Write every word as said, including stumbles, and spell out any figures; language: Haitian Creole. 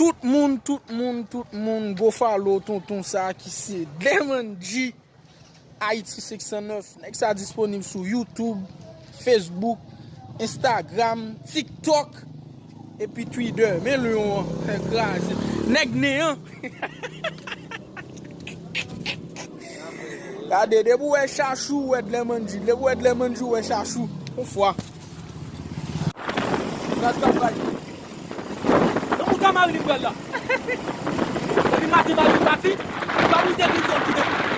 Tout moun, tout moun, tout moun, go follow tonton sa ki se Dlemanji Haiti senk san nèf. Nèg sa disponib sou YouTube, Facebook, Instagram, TikTok, epi Twitter. Men lyon an, kraze. Nèg nen an. Gade, depi w wè chachou, w wè Dlemanji. Depi w wè Dlemanji, w wè chachou. Yon fwa. Gaz k ap bay. Nan mouda mari li pral la. Depi maten mari li pati, li pa moute grizòl ki depi.